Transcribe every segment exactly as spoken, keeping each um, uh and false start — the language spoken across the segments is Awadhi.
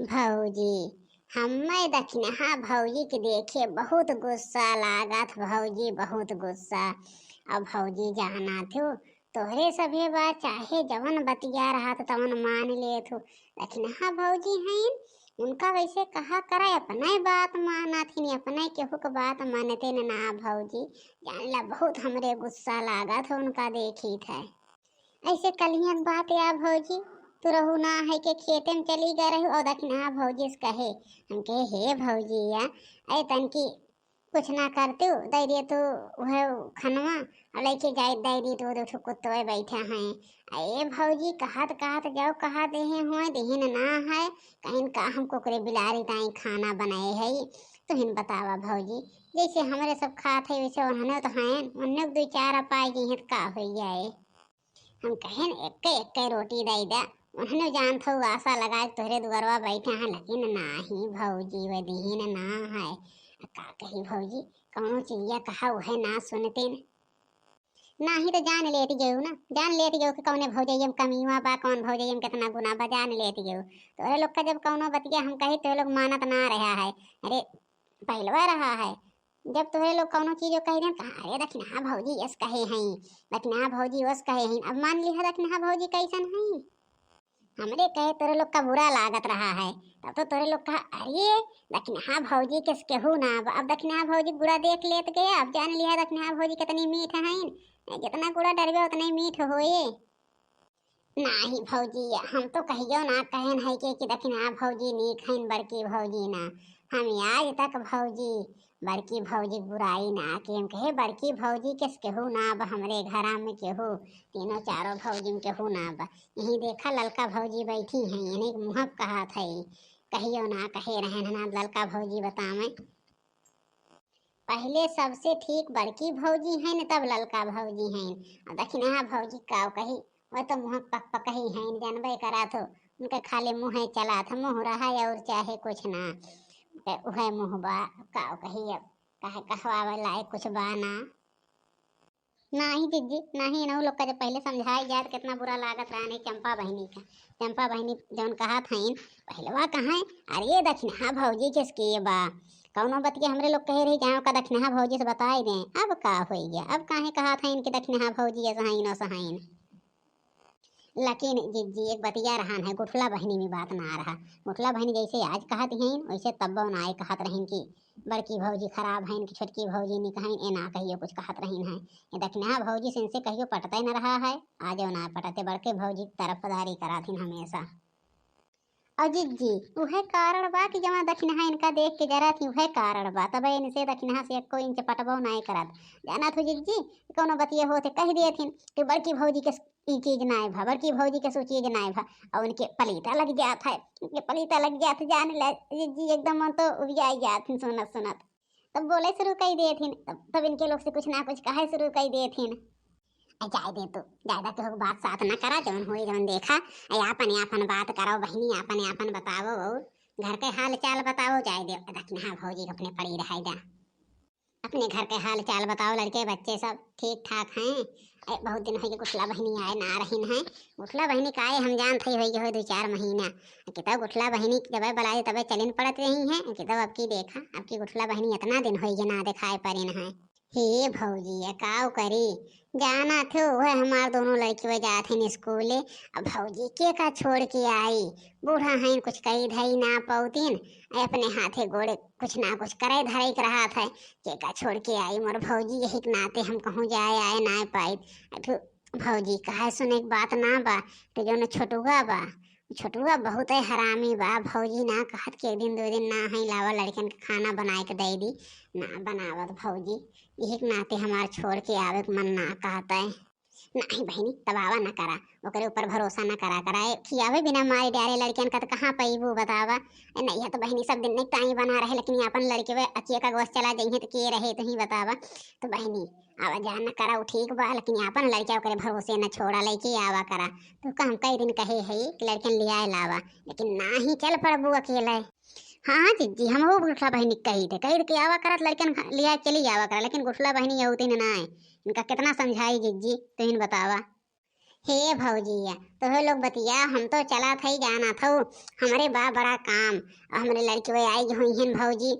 भौजी, हम्मे दखिनहा भौजी के देखे बहुत गुस्सा लागत भौजी, बहुत गुस्सा। अब भौजी, जाना थू, तोहरे सभे बा, चाहे जवन बतिया रहत तवन मान लेत हू। दखिनहा भौजी हईन, उनका वैसे कहा करा, अपने बात मानत हिन, अपने केहू के बात मानते न ना भौजी। जान ला, बहुत हमरे गुस्सा लागत है उनका देखी थे। ऐसे कलियन बात या भौजी, तू रहू ना है के खेते में चली गए रहू और दखिनहा भौजी से कहे, हम कहे, "हे भौजी या, ऐ तनकी कुछ ना करतू, दे दिए तू वह खनवा और लेके जाए दे दी तू, दो ठो कुत्तवे बैठे हैं।" ए भौजी, कहत कहत जाओ, कहा देहे हुए, देहिन ना है, कहीं का हम कुकुरे बिलारी ताई खाना बनाए है, तुहिन बतावा भौजी, जैसे हमरे सब खात है वैसे उन्होंने तो हैं, उन्होंने दो चार अपाए जी हैं तो का हो जाए। हम कहेन, "एक्के, एक्के रोटी दई दा।" उन्हने जान थो आशा लगाए तोहरे दुआरवा बैठे हैं, लेकिन नाही भौजी, वे दीहिन ना है। का कही भौजी, कौनो चिड़िया कहा उहे ना सुनते न। नाही तो जान लेती गयो ना, जान लेती गयो कि कौने भौजैया में कमीवा बा, कौन भौजैया में कितना गुना बा, जान लेती गयो। तोहरे लोग का जब कौनो बतिया हम कही, तो लोग मानत ना रहा है। अरे, पहलवा रहा है, जब तोहरे लोग कौनो चीज कह देन, कहा, "अरे, दखिनहा भौजी यस कहे हैं, दखिनहा भौजी वस कहे हैं।" अब मान लिहा दखिनहा भौजी कैसन हैं। हमरे कहे तोहरे लोग का बुरा लागत रहा है, तब तो तोहरे लोग कहा, "अरे, दखिनहा भौजी के केहू ना बा।" अब दखिनहा भौजी गुड़ा देख लेत गया, अब जान लिहा दखिनहा भौजी कितनी मीठ हैं। जितना गुड़ा डरबे उतने मीठ होए। नाही भौजी, हम तो कहियो ना कहन है के कि दखिनहा भौजी नीक हईन, बड़की भौजी ना। हम आज तक भौजी, बड़की भौजी बुराई ना के हम कहे, बड़की भौजी के केहू ना बा हमरे घरा में केहू, तीनों चारों भौजी में केहू ना बा। यही देखा ललका भौजी बैठी हैं, इन्हीं के मुँह कहात है, कहियो ना कहे रहन है ना ललका भौजी बतावे। पहिले सबसे ठीक बड़की भौजी हैं, तब ललका भौजी हैं। अब दखिनहा भौजी का कही, वह तो मुँह पक पक ही हैं, जानबे करा थो, उनके खाली मुँह चला था, मुँह रहा और चाहे कुछ ना, उनके उहे मुँह बा, का कही अब, काहे कहवावे लायक कुछ बा ना। नाही जिज्जी, नाही, इनहू लोग का जब पहिले समझाई जाए तो कितना बुरा लागत रहा, नहीं चंपा बहिनी का। चंपा बहिनी जौन कहत हईन, पहलवा कहें, "अरे दखिनहा भौजी किस के बा?" कौनो बतिया हमरे लोग कहे रही, "जाओ का दखिनहा भौजी से बताई दें।" अब का होई गया, अब काहे कहत हईन कि दखिनहा भौजी ऐसा हईन, वैसा हईन। लेकिन जिज्जी एक बतिया रहन है, गुठला बहिनी में बात ना रहा। गुठला बहिनी जैसे आज कहत हईन, वैसे तब्बो ना आए कहत रहीन कि बड़की भौजी खराब हईन कि छोटकी भौजी निक हईन, ए ना कहियो कुछ कहत रहीन है। ये दखिनहा भौजी से इनसे कहियो पटते न रहा है, आज ना पटते, बड़के भौजी की तरफदारी कराथिन हमेशा। और जिज्जी, उहे कारण बा कि जमा दखिनहा इनका देख के जरा थी, उहे कारण बा, तबे इनसे दखिनहा से एको इंच पटबो नाई करत। जाना थो जिज्जी, कौनो बतिये होते कह दिए थिन कि बड़की भौजी के ई चीज नाय भा, बड़की भौजी के सो चीज नाय भा, और उनके पलीता लग जात है, उनके पलीता लग जात है, जान ले जिज्जी, एकदम मन तो उबियाई जात है सुनत सुनत। तब बोले शुरू कर देथिन, तब, तब इनके लोग से कुछ ना कुछ कहे शुरू कर देथिन। "ए, जाए दे तू, ज्यादा केहू के बात साथ ना करा, जौन होई जौन देखा, ए, आपन आपन बात करो बहिनी, आपन आपन बताओ और घर के हाल चाल बताओ, जाए दे, दखिनहा भौजी के अपने पड़ी रहे जा।" अपने घर के हाल चाल बताओ, लड़के बच्चे सब ठीक ठाक हैं? ए, बहुत दिन हो गए गुठला बहिनी आए ना रहीन हैं। गुठला बहिनी का आए हम जानत ही हो गए हो दो चार महीना। कितब गुठला बहिनी जब बुलाए तबे चलिन पड़त रही हैं, कितब अब की देखा, अब की गुठला बहिनी इतना दिन हो गए ना दिखाए परिन हैं। हे भौजी, ये काव करी, जाना थे वह हमार दोनों लड़की जात हैं स्कूले। अब भौजी के का छोड़ के आई, बूढ़ा हैं, कुछ कई धई ना पौतीन, ए, अपने हाथे गोड़े कुछ ना कुछ करे धरे के रहा था, के का छोड़ के आई मोर भौजी, यही के नाते हम कहूँ जाए आए ना पाई। अथु भौजी कहे सुने के बात ना बा, तो जो न छोटुआ बा, छोटुआ बहुत है हरामी बा, भौजी ना कहत के एक दिन दो दिन ना है लावा लड़कन के खाना बनाए के दे दी, ना बनावत भौजी, यही के नाते हमार छोड़ के आवे के मन ना कहत है। नाही बहिनी, तबावा न करा, ओकरे ऊपर भरोसा न करा करा। ए, खियावे बिना मारे डारे लड़कियन का त कहाँ पइबू बतावा। ए, नहीं है तो बहिनी सब दिन नहीं ताई बना रहे, लेकिन ये अपन लड़के वे अकिया का गोस चला जइहे तो के रहे तो ही बतावा। तो बहिनी, आवा जा न करा, उ ठीक बा, लेकिन ये अपन लड़का ओकरे भरोसे न छोड़ा, लेके आवा करा। तो का हम कई दिन कहे है कि लड़कियन ले आए लावा, लेकिन नाही चल पड़बू अकेले। हाँ, हाँ, जिज्जी, हम हो गुठला बहिनी कही थे, कही थे कि आवा करत लड़कन खा-, लिया चली आवा करा, लेकिन गुठला बहिनी यहूदी ने ना है। इनका कितना समझाई जिज्जी, तो इन बतावा। हे भौजी, तोहे लोग बतिया, हम तो चला थई, जाना थऊ, हमरे बा बड़ा काम। और हमरे लड़की वे आई हुई हैं भौजी,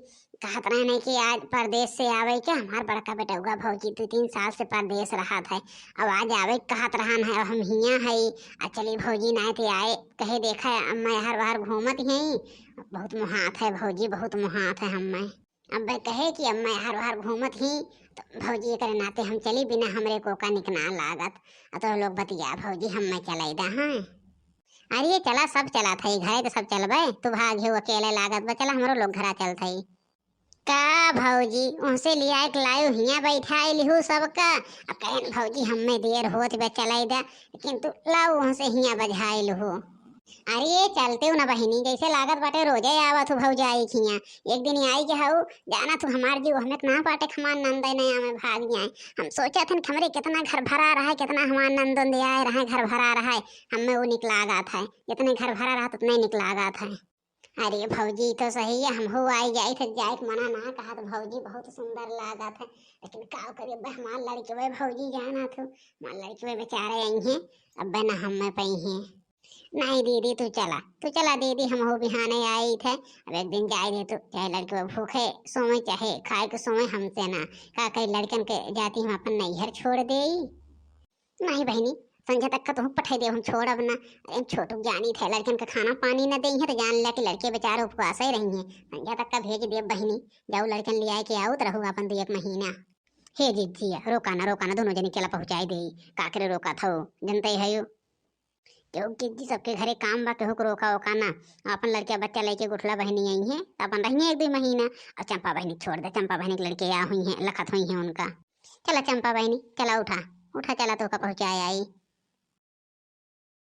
कहत रहने कि आज परदेश से आवे के, हमार बड़का बेटउआ भौजी दो तीन साल से परदेश रहत है, अब आज आवे के कहत रहन है, अब हम हियाँ हई। आ चली भौजी, नाय ते आए, कहे देखा अम्मा हर बाहर घूमत ही, बहुत मुहात है भौजी, बहुत मुहात है हम्मे। अब कहे कि अम्मा हर बाहर घूमत ही, तो भौजी एकरे नाते हम चली, बिना हमरे कोका निक ना लागत। आ तो लोग बतिया भौजी, हम्मे चलाई दा, हाँ। अरे चला, सब चला थई, घरे तो सब चलबे, तू भाग हो अकेले लागत बा, चला हमरो लोग घरा चल थई। का भौजी, उनसे लियाए के लायो हियाँ बैठाए लिहू सबका। अब कहन भौजी, हम्मे देर होत बा, चलाई दा, लेकिन तू लाओ उनसे हियाँ बजाए लिहू। अरे चलते हो ना बहिनी, जैसे लागत बाटे रोजे आवत हो भौजाई खियाँ। एक दिन आई के हऊ, जाना तू हमार जीव, हमें इतना पाटे हमार नंद नहीं आवे, भाग जाए। हम सोचा थन कि हमरे कितना घर भरा रहा है, कितना हमार नंदन दे आए रहा है, घर भरा रहा है, हमें वो निक लागत है, जितने घर भरा रहा उतने निक लागत है। अरे भौजी, ई तो सही है, हमहू आई जाई थे, जाए के मना ना कहत भौजी, बहुत सुंदर लागत है, लेकिन का करी, अब हमार लड़के वे भौजी, जाना तू, हमार लड़के वे बेचारे आई हैं, अब ना हम में पई हैं। नहीं दीदी, तू चला, तू चला दीदी, हमहू बिहाने आई थे, अब एक दिन जाए दे तू, चाहे लड़के वे भूखे सोए, चाहे खाए के सोए, हमसे ना, का कही लड़कन के जाति हम अपन नैहर छोड़ देई। नहीं बहिनी, संझा तक का तुहूँ पठाई देब, हम छोड़ब ना। अरे हम छोटू जानी थे, लड़कन का खाना पानी न देई है तो जान ला कि लड़के बेचारे उपवास ही रही हैं। संझा तक का भेज देब बहिनी, जाऊ लड़कन ले आए के आओ तो रहू अपन दो एक महीना। हे जिज्जिया, रोका ना, रोका ना, दोनों जनी चला पहुँचाई देई, का करे रोका था, जनते है यो। केहू के जी सबके घरे काम बा, केहू के रोका ओका ना, अपन लड़के बच्चा लेके गुठला बहिनी आई हैं, तो अपन रही हैं एक दो महीना, और चंपा बहिनी छोड़ दे, चंपा बहिनी के लड़के आ हुई हैं, लखत हुई हैं उनका। चला चंपा बहिनी, चला उठा, उठा चला, तोहका पहुँचाए आई।